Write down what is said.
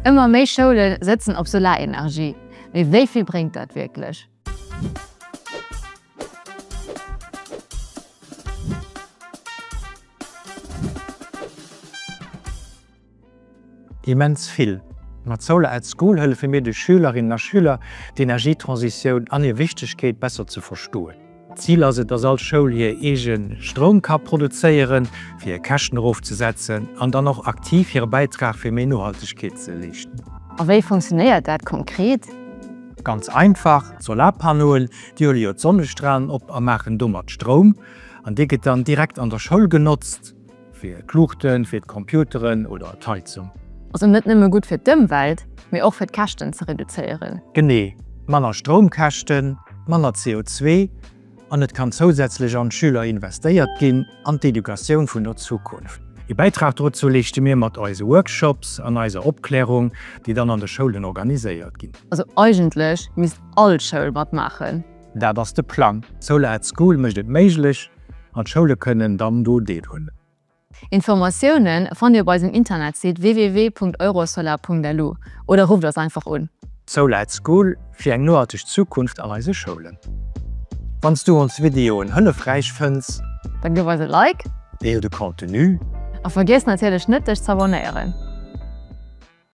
Ëmmer méi Schoule sëtzen op Solarenergie, mee wéi vill bréngt dat wierklech? Immens vill. Mat Solar at School hëllefe mir de Schülerinnen a Schüler, d'Energietransitioun an hir Wichtegkeet besser ze verstoen. D'Zil ass et, dass all Schoul hir eege Stroum ka produzéieren, fir hir Käschten erofzesetzen an dann och aktiv hire Bäitrag fir méi Nohaltegkeet ze leeschten. A wéi funktionéiert dat konkret? Ganz einfach, D'Solarpannoen, déi huele jo d'Sonnestralen op a maachen domat Stroum. An dee gëtt dann direkt an der Schoul genotzt. Fir d'Luuchten, fir d'Computeren oder d'Heizung. Also net nëmme gutt fir d'Ëmwelt, mee och fir d'Käschten ze reduzéieren. Genee, manner Stroumkäschten, manner CO2 an et kann zousätzlech an d'Schüler investéiert ginn, an d'Educatioun vun der Zukunft. Ee Bäitrag dozou leeschte mir mat eise Workshops an eiser Opklärung, déi dann an de Schoulen organiséiert ginn. Also eigentlech misst all Schoul matmaachen. Dat ass de Plang. Solar at School mécht et méiglech an d'Schoule kënnen dann do deelhuelen. Informatioune fannt Dir op eisem Internetsite www.eurosolar.lu oder rufft eis einfach un. Solar at School, fir eng nohalteg Zukunft an eise Schoulen. Wann s du ons Videoen hëllefräich fënns. Dann gëff eis e Like. Deel de Contenu. A vergiess natierlech net dech z'abonnéieren.